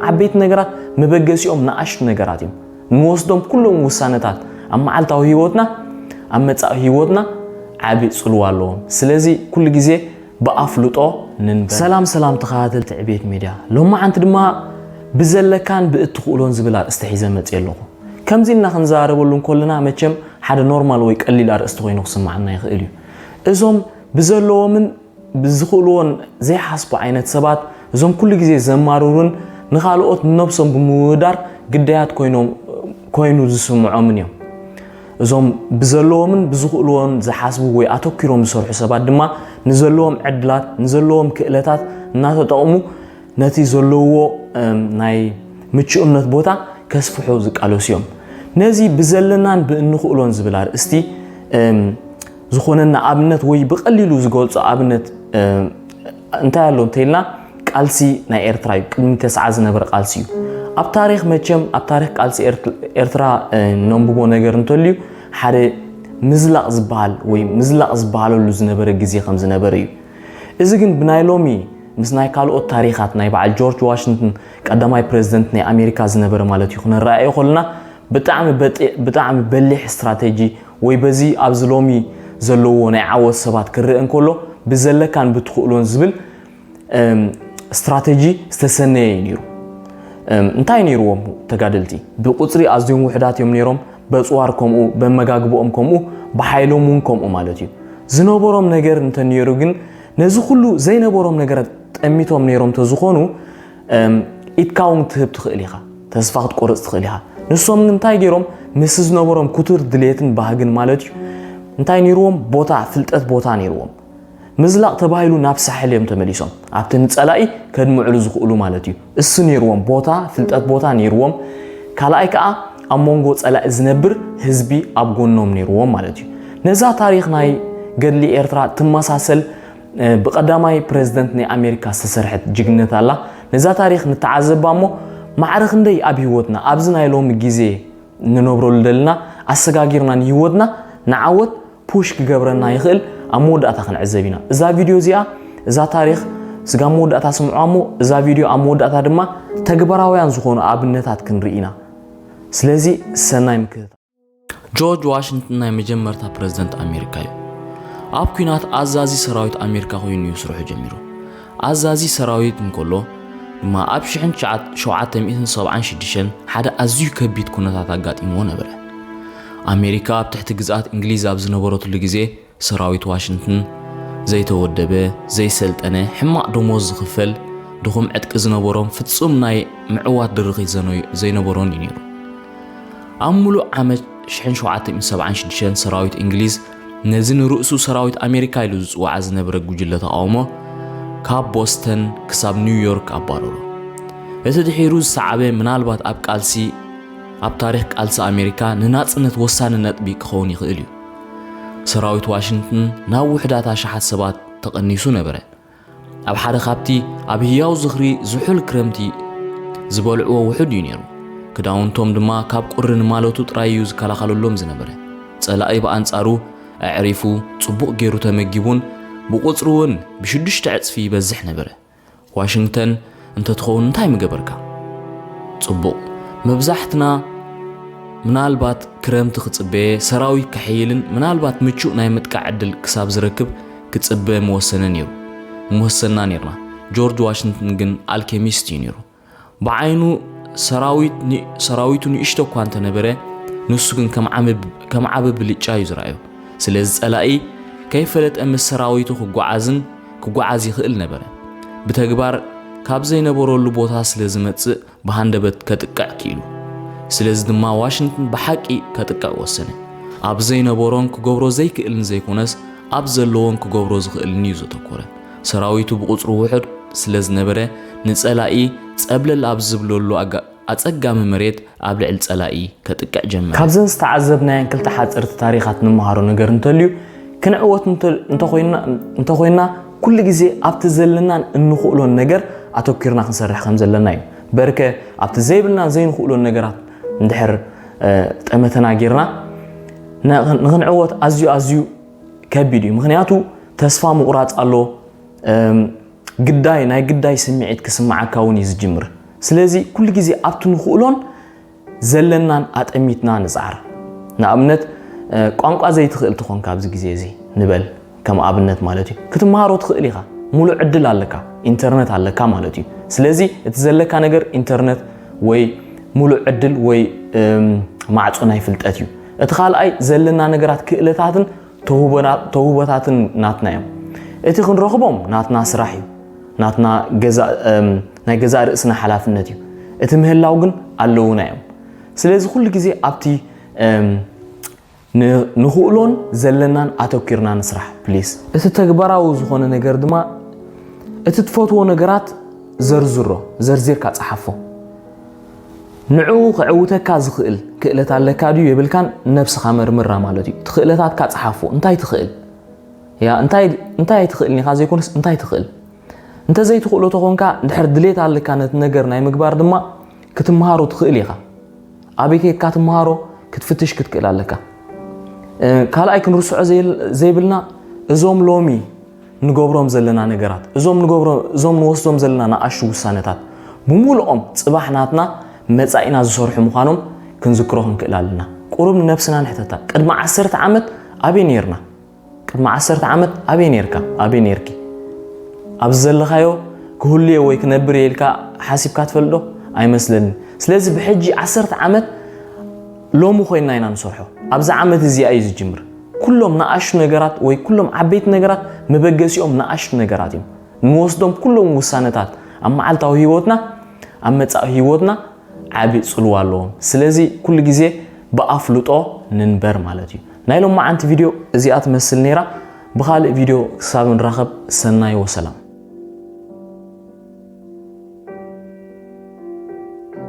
ዓበይቲ ነገራት መበገሲኦም ንኣሽቱ ነገራት እዮም። ንወስዶም ኩሎም ውሳነታት ኣብ መዓልታዊ ህይወትና፣ ኣብ መጻኢ ህይወትና ዓቢ ጽልዋ ኣለዎም። ስለዚ ኩሉ ግዜ ብኣፍልጦ ንንበር። ሰላም ሰላም ተኸታተልቲ ዕቤት ሜድያ፣ ሎማዓንቲ ድማ ብዘለካን ብእትኽእሎን ዝብል ኣርእስቲ ሒዘ መጽእ ኣለኹ። ከምዚ ኢልና ክንዘራረበሉ እንከለና መቸም ሓደ ኖርማል ወይ ቀሊል ኣርእስቲ ኮይኑ ክስማዓና ይኽእል እዩ። እዞም ብዘለዎምን ብዝኽእልዎን ዘይሓስቡ ዓይነት ሰባት፣ እዞም ኩሉ ግዜ ዘማርሩን ንኻልኦት ንነብሶም ብምውዳር ግዳያት ኮይኖም ኮይኑ ዝስምዖምን እዮም። እዞም ብዘለዎምን ብዝኽእልዎን ዝሓስቡ ወይ ኣተኪሮም ዝሰርሑ ሰባት ድማ ንዘለዎም ዕድላት፣ ንዘለዎም ክእለታት እናተጠቕሙ ነቲ ዘለውዎ ናይ ምቹእነት ቦታ ከስፍሑ ዝቃለሱ እዮም። ነዚ ብዘለናን ብእንኽእሎን ዝብል ኣርእስቲ ዝኾነና ኣብነት ወይ ብቐሊሉ ዝገልጾ ኣብነት እንታይ ኣሎ እንተኢልና፣ ቃልሲ ናይ ኤርትራ እዩ። ቅድሚ ተስዓ ዝነበረ ቃልሲ እዩ። ኣብ ታሪኽ መቸም፣ ኣብ ታሪኽ ቃልሲ ኤርትራ ነንብቦ ነገር እንተልዩ፣ ሓደ ምዝላቕ ዝበሃል ወይ ምዝላቕ ዝበሃለሉ ዝነበረ ግዜ ከም ዝነበረ እዩ። እዚ ግን ብናይ ሎሚ ምስ ናይ ካልኦት ታሪኻት ናይ በዓል ጆርጅ ዋሽንግተን ቀዳማይ ፕሬዝደንት ናይ ኣሜሪካ ዝነበረ ማለት እዩ ክነረኣዮ ከለና ብጣዕሚ በጢ- ብጣዕሚ በሊሕ ስትራቴጂ ወይ በዚ ኣብዚ ሎሚ ዘለዎ ናይ ዓወት ሰባት ክረአ እንከሎ ብዘለካን ብትኽእሎን ዝብል እም፣ ስትራቴጂ ዝተሰነየ እዩ ነይሩ። እም፣ እንታይ ነይርዎም ተጋደልቲ? ብቁፅሪ ኣዝዮም ውሕዳት እዮም ነይሮም። በፅዋር ከምኡ፣ በመጋግብኦም ከምኡ፣ ብሓይሎም እውን ከምኡ ማለት እዩ። ዝነበሮም ነገር እንተነይሩ ግን ነዚ ኩሉ ዘይነበሮም ነገር ጠሚቶም ነይሮም ተዝኾኑ እም፣ ኢድካ እውን ክትህብ ትኽእል ኢኻ። ተስፋ ክትቆርፅ ትኽእል ኢኻ። ንሶም ግን እንታይ ገይሮም? ምስ ዝነበሮም ክቱር ድሌትን ባህግን ማለት እዩ እንታይ ነይርዎም? ቦታ፣ ፍልጠት ቦታ ነይርዎም። ምዝላቕ ተባሂሉ ናብ ሳሕል እዮም ተመሊሶም። ኣብቲ ንጸላኢ ከድምዕሉ ዝኽእሉ ማለት እዩ። እሱ ነይርዎም ቦታ፣ ፍልጠት ቦታ ነይርዎም። ካልኣይ ከኣ ኣብ መንጎ ጸላኢ ዝነብር ህዝቢ ኣብ ጎኖም ነይርዎም ማለት እዩ። ነዛ ታሪኽ ናይ ገድሊ ኤርትራ ትመሳሰል ብቐዳማይ ፕረዚደንት ናይ ኣሜሪካ ዝተሰርሐት ጅግነት ኣላ። ነዛ ታሪኽ ንተዓዘባ እሞ ማዕረ ክንደይ ኣብ ህይወትና ኣብዚ ናይ ሎሚ ግዜ ንነብረሉ ዘለና ኣሰጋጊርና ንህይወትና ንዓወት ፑሽ ክገብረና ይኽእል ኣብ መወዳእታ ክንዕዘብ ኢና። እዛ ቪድዮ እዚኣ እዛ ታሪኽ ስጋብ መወዳእታ ስምዖ እሞ እዛ ቪድዮ ኣብ መወዳእታ ድማ ተግባራውያን ዝኾኑ ኣብነታት ክንርኢ ኢና። ስለዚ ሰናይ ምክትታል። ጆርጅ ዋሽንግተን ናይ መጀመርታ ፕረዚደንት ኣሜሪካ እዩ። ኣብ ኲናት ኣዛዚ ሰራዊት ኣሜሪካ ኮይኑ እዩ ስርሑ ጀሚሩ። ኣዛዚ ሰራዊት እንከሎ ድማ ኣብ ሽሕን ሸውዓተ ሚእትን ሰብዓን ሽዱሽተን ሓደ ኣዝዩ ከቢድ ኩነታት ኣጋጢምዎ ነበረ። ኣሜሪካ ኣብ ትሕቲ ግዝኣት እንግሊዝ ኣብ ዝነበረትሉ ግዜ ሰራዊት ዋሽንግተን ዘይተወደበ፣ ዘይሰልጠነ፣ ሕማቕ ደሞዝ ዝኽፈል፣ ድኹም ዕጥቂ ዝነበሮም፣ ፍጹም ናይ ምዕዋት ድርኺት ዘይነበሮን እዩ ነይሩ። ኣብ ምሉእ ዓመት ሽሕን ሸውዓተ ሚእትን ሰብዓን ሽዱሽተን ሰራዊት እንግሊዝ ነዚ ንርእሱ ሰራዊት ኣሜሪካ ኢሉ ዝጽውዓ ዝነበረ ጉጅለ ተቓውሞ ካብ ቦስተን ክሳብ ኒውዮርክ ኣባረሮ። እቲ ድሒሩ ዝሰዓበ ምናልባት ኣብ ቃልሲ ኣብ ታሪኽ ቃልሲ ኣሜሪካ ንናጽነት ወሳኒ ነጥቢ ክኸውን ይኽእል እዩ። ሰራዊት ዋሽንግተን ናብ ውሑዳት ኣሽሓት ሰባት ተቐኒሱ ነበረ። ኣብ ሓደ ካብቲ ኣብ ህያው ዝኽሪ ዝሑል ክረምቲ ዝበልዕዎ ውሑድ እዩ ነይሩ። ክዳውንቶም ድማ ካብ ቁሪ ንማለቱ ጥራይ እዩ ዝከላኸለሎም ዝነበረ። ጸላኢ ብኣንጻሩ ኣዕሪፉ፣ ጽቡቕ ገይሩ ተመጊቡን ብቁጽሪ እውን ብሽዱሽተ ዕጽፊ ይበዝሕ ነበረ። ዋሽንግተን እንተትኸውን እንታይ ምገበርካ? ጽቡቕ፣ መብዛሕትና ምናልባት ክረምቲ ክጽበየ፣ ሰራዊት ከሐይልን ምናልባት ምቹእ ናይ ምጥቃዕ ዕድል ክሳብ ዝረክብ ክጽበ ምወሰነ ነይሩ። ምወሰንና ነይርና። ጆርጅ ዋሽንግተን ግን ኣልኬሚስት እዩ ነይሩ። ብዓይኑ ሰራዊት ኒ- ሰራዊቱ ንእሽቶ እኳ እንተነበረ፣ ንሱ ግን ከም ዓሚ- ከም ዓቢ ብልጫ እዩ ዝረኣዮ። ስለዚ ጸላኢ ከይፈለጠ ምስ ሰራዊቱ ክጓዓዝን ክጓዓዝ ይኽእል ነበረ። ብተግባር ካብ ዘይነበረሉ ቦታ ስለ ዝመጽእ ብሃንደበት ከጥቅዕ ክኢሉ። ስለዚ ድማ ዋሽንግተን ብሓቂ ከጥቅዕ ወሰነ። ኣብ ዘይነበሮን ክገብሮ ዘይክእልን ዘይኮነስ ኣብ ዘለዎን ክገብሮ ዝኽእልን እዩ ዘተኮረ። ሰራዊቱ ብቁጽሩ ውሑድ ስለ ዝነበረ ንጸላኢ ጸብለል ኣብ ዝብለሉ ኣጋ- ኣጸጋሚ መሬት ኣብ ልዕሊ ጸላኢ ከጥቅዕ ጀመረ። ካብዘን ዝተዓዘብናየን ክልተ ሓጸርቲ ታሪኻት ንመሃሮ ነገር እንተልዩ፣ ክንዕወት እንተ- እንተኾይና እንተኾይና ኩሉ ግዜ ኣብቲ ዘለናን እንኽእሎን ነገር ኣተኪርና ክንሰርሕ ከም ዘለና እዩ። በርከ ኣብቲ ዘይብልናን ዘይንኽእሎን ነገራት እንድሕር እ፣ ጠመተና ጌርና ን- ንኽንዕወት ኣዝዩ ኣዝዩ ከቢድ እዩ። ምኽንያቱ ተስፋ ምቑራጽ ኣሎ። እም፣ ግዳይ ናይ ግዳይ ስምዒት ክስምዓካ እውን እዩ ዝጅምር። ስለዚ ኩሉ ግዜ ኣብቲ ንኽእሎን ዘለናን ኣጠሚትና ንጽዓር። ንኣብነት ቋንቋ ዘይትኽእል ትኾንካ ኣብዚ ግዜ እዚ ንበል፣ ከም ኣብነት ማለት እዩ። ክትመሃሮ ትኽእል ኢኻ፣ ሙሉእ ዕድል ኣለካ፣ ኢንተርነት ኣለካ ማለት እዩ። ስለዚ እቲ ዘለካ ነገር ኢንተርነት ወይ ሙሉእ ዕድል ወይ ማዕጾ ናይ ፍልጠት እዩ። እቲ ካልኣይ ዘለና ነገራት ክእለታትን ተውህቦታትን ናትና እዮም። እቲ ክንረኽቦም ናትና ስራሕ እዩ፣ ናትና ናይ ገዛእ ርእስና ሓላፍነት እዩ። እቲ ምህላው ግን ኣለውና እዮም። ስለዚ ኩሉ ግዜ ኣብቲ ንኽእሎን ዘለናን ኣተኪርና ንስራሕ ፕሊስ። እቲ ተግባራዊ ዝኾነ ነገር ድማ እቲ ትፈትዎ ነገራት ዘርዝሮ፣ ዘርዚርካ ጸሓፎ። ንዕኡ ከዕውተካ ዝኽእል ክእለት ኣለካ ድዩ የብልካን ነብስኻ መርምራ ማለት እዩ። እቲ ክእለታትካ ጸሓፎ። እንታይ ትኽእል? ያ እንታይ እንታይ ኣይትኽእልን ኢኻ ዘይኮነስ እንታይ ትኽእል? እንተ ዘይትኽእሎ ተኾንካ እንድሕር ድሌት ኣለካ ነቲ ነገር ናይ ምግባር ድማ ክትመሃሮ ትኽእል ኢኻ። ኣበይ ከይድካ ትመሃሮ ክትፍትሽ ክትክእል ኣለካ። ካልኣይ ክንርስዖ ዘይብልና እዞም ሎሚ ንገብሮም ዘለና ነገራት እዞም ንገብሮ እዞም ንወስዶም ዘለና ንኣሽቱ ውሳነታት ብምሉኦም ጽባሕ ናትና መጻኢና ዝሰርሑ ምዃኖም ክንዝክሮ ክንክእል ኣለና። ቁሩብ ንነብስና ንሕተታ። ቅድሚ ዓሰርተ ዓመት ኣበይ ነይርና? ቅድሚ ዓሰርተ ዓመት ኣበይ ነይርካ? ኣበይ ነይርኪ? ኣብዚ ዘለኻዮ ክህሉየ ወይ ክነብር እየ ኢልካ ሓሲብካ ትፈልጦ? ኣይመስለኒ። ስለዚ ብሕጂ ዓሰርተ ዓመት ሎሚ ኮይንና ኢና ንሰርሖ። ኣብዚ ዓመት እዚኣ እዩ ዝጅምር። ኩሎም ንኣሽቱ ነገራት ወይ ኩሎም ዓበይቲ ነገራት መበገሲኦም ንኣሽቱ ነገራት እዮም። ንወስዶም ኩሎም ውሳነታት ኣብ መዓልታዊ ህይወትና ኣብ መጻኢ ህይወትና ዓቢ ጽልዋ ኣለዎም። ስለዚ ኩሉ ግዜ ብኣፍልጦ ንንበር ማለት እዩ። ናይ ሎማዓንቲ ቪድዮ እዚኣ ትመስል ነይራ። ብኻልእ ቪድዮ ክሳብ ንራኸብ ሰናይ ወሰላም።